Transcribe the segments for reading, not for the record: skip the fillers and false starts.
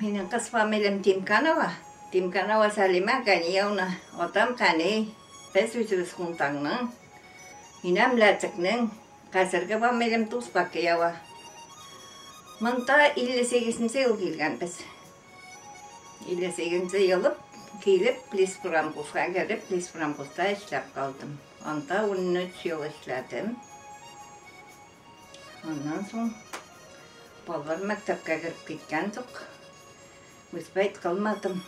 Минем кыз фамилиям Тимканова. Тимканова Сәлимә Ганиевна. Атам Кани. Без үзебез Хунтаңның. Инәм Ләтекнең. Хәзерге фамилиям Тузбакиева. Монда 58 нче ел килгәнбез. 58 нче елып килеп Леспромхозга кереп, Леспромхозда эшләп калдым. Анда 13 ел эшләдем. Аннан соң балалар мәктәпкә кереп киткән соң, успеть кылмадым.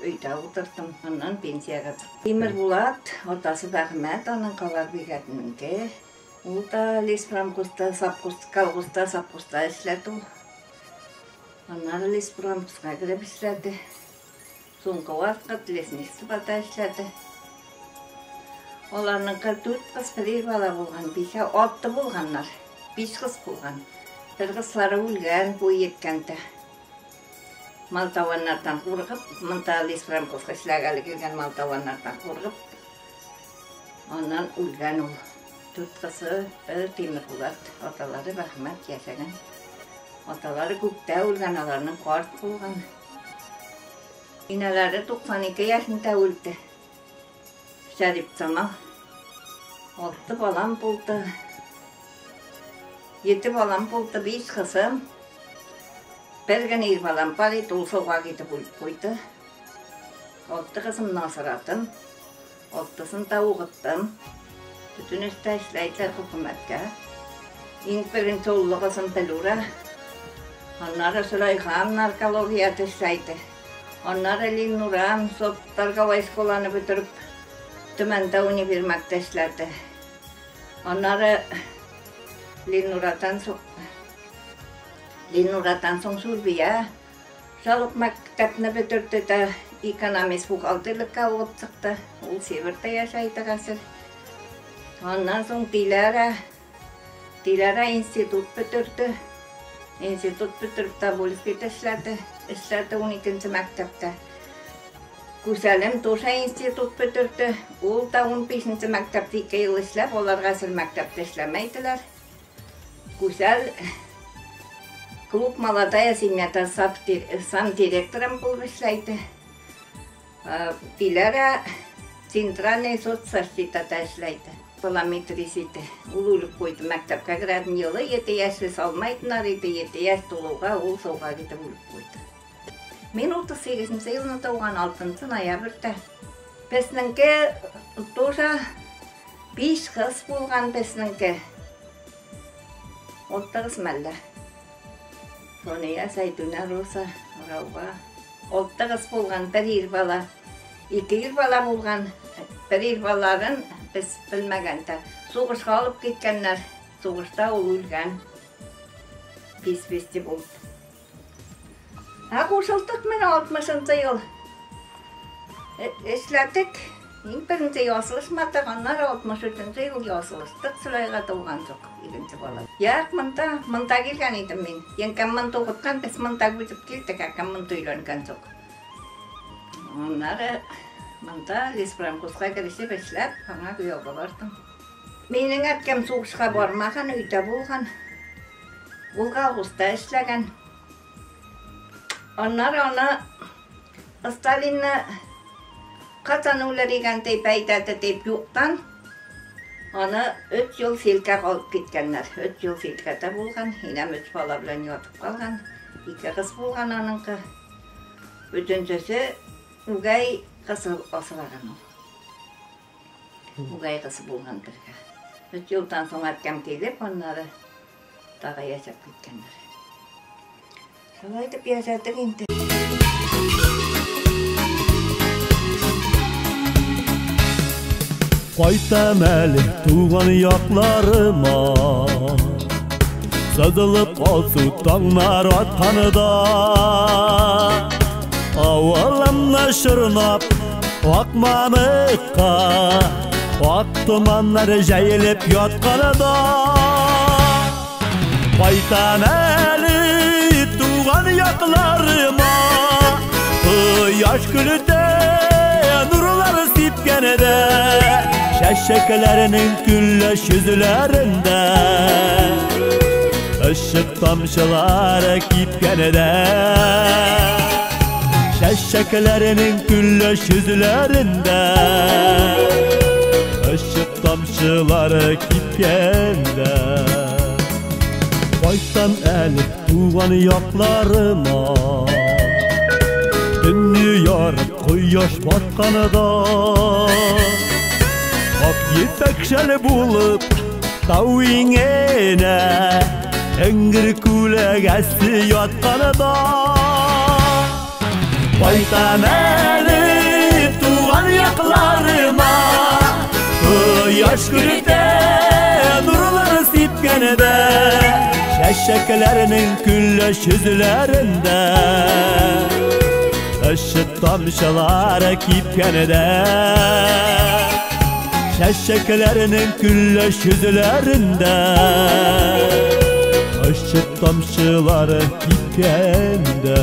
Өйдә утырдым. Аннан пенсиягә чыктым. Тимербулат, атасы Бәхмәт, аның Калар Бигәтнеңке. Ул да леспромхозда, совхоз, колхозда, совхозда эшләде ул. Аннары леспромхозга кереп эшләде. Соңгы вакыт лесничествода эшләде. Аларныңкы дүрт кыз, бер ир бала булган. Бишә, алты булганнар. Биш кыз булган. Бер кызлары үлгән, буй еткәндә. Малтабаннардан куркып, монда леспромхозга эшләгәле килгән малтабаннардан куркып, аннан үлгән ул. Дүрт кызы, бер Тимербулат, аталары Бәхмәт яшәгән. Аталары күптә үлгән, аларның карт булган. Инәләре 92 яшендә үлде. Шәрипҗамал. Алты балам булды. Ете балам булды, биш кызым. Бер генә ир балам бар иде, ул суга китеп үлеп куйды. Алты кызымны асрадым. Алтысын да укыттым. Бөтен эштә эшләйделәр хөкүмәткә. Иң беренче уллы кызым Флюра. Аннары Сөләйхан наркологиядә эшләйде. Аннары Линнурам торговая школаны бетереп, Төмәндә универмагта эшләде. Аннары Линнурадан соң Линнурадан соң Сүрбия шул ук мәктәпне бетерде дә экономист бухгалтерлыкка укып чыкты. Ул Себердә яшәйде хәзер. Аннан соң Диләрә Диләрә институт бетерде. Институт бетереп Тобольскийда эшләде. Эшләде 12 мәктәптә. Гүзәлем тоже институт бетерде. Ул да 15 мәктәптә 2 ел эшләп, алар хәзер мәктәптә эшләмәйделәр. Гүзәл клуб «Молодая семьяда» сам директорым булып эшләйде. Диләрә центральный соцзащитада эшләйде. Баламитрис иде. Ул үлеп куйды. Мәктәпкә керәден елы 7 яшьле салмайдылар иде. 7 яшь тулуга ул суга китеп үлеп куйды. Мин 38 елны туган 6 ноябрьдә. Безнеңке тоже 5 кыз булган безнеңке. Алты кыз мәллә. Сония, Зәйтүнә, Роза, Рауга. Алты кыз булган, бер ир бала. Ике ир бала булган. Бер ир баларын без белмәгәндә. Сугышка алып киткәннәр. Сугышта ул үлгән. Бис-бисти булып. Ә кушылдык менә 60 ел. Эшләдек. Иң беренче язылышмадык, аннары 63 ел язылыштык, Сөләйга туган соң, икенче бала. Як, монда, монда килгән идем мин. Еңкәм монда укыткан, без монда күчеп килдек, әкәм монда өйләнгән соң. Аннары монда леспромхозга керешеп эшләп, аңа кияүгә бардым. Минем әткәм сугышка бармаган, өйдә булган. Ул колхозда эшләгән. Аннары аны Сталинны качан үлер икән дип әйтәде дип юктан аны 3 ел селкә алып киткәннәр. 3 ел селкәдә булган, инәм 3 бала белән ятып калган. Ике кыз булган аныңкы. Өченчесе үгәй кызы асраган ул. Үгәй кызы булган бергә. 3 елдан соң әткәм килеп, аннары тагы яшәп киткәннәр. Шулай итеп яшәдек инде. Кайтам әле туган якларыма, сызылып алсу таңнар атканда, авылымны чорнап ак мамыкка, ак томаннар җәелеп ятканда. Кайтам әле туган якларыма, кояш көлдә нурлар сипкәндә, чәчәкләрнең көлләш йөзләрендә ышык тамчылары кипкәндә. Çeçeklerinin külleş yüzlerinde Işık tamçıları kipkende Kaytan el tuğan yaklarıma Tünni yarıp kuyaş batkanıda Ak yipek bulup tau ingene Эңгер күләгәсе ятканында Кайтам әле туган якларыма Кояш көлтә нурлар сипкәндә Чәчәкләрнең көлләш йөзләрендә Ышык тамчылары кипкәндә Чәчәкләрнең көлләш йөзләрендә Işık tamçıları kipkende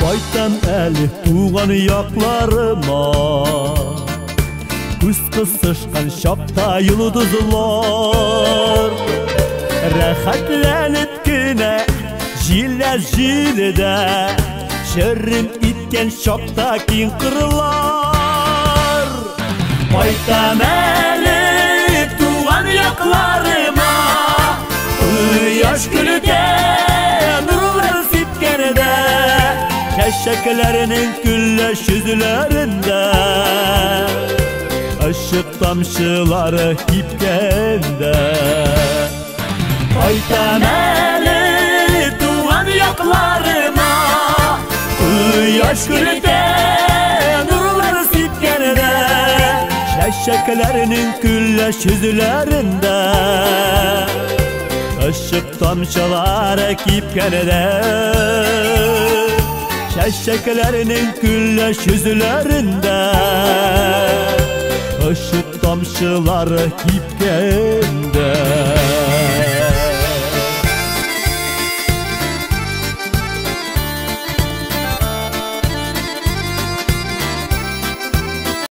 Kaytan әле туган якларыма Күз кысышкан чакта йолдызлар Рәхәтләнеп кенә җилә җилдә Шәрем иткән чакта киң кырлар Кайтам әле туган якларыма Кояш көлтә нурлар сипкәндә Чәчәкләрнең көлләш йөзләрендә Ышык тамчылары кипкәндә Кайтам әле туган якларыма Кояш көлтә нурлар сипкәндә Чәчәкләрнең көлләш йөзләрендә Ышык тамчылары кипкәндә Чәчәкләрнең көлләш йөзләрендә Ышык тамчылары кипкәндә.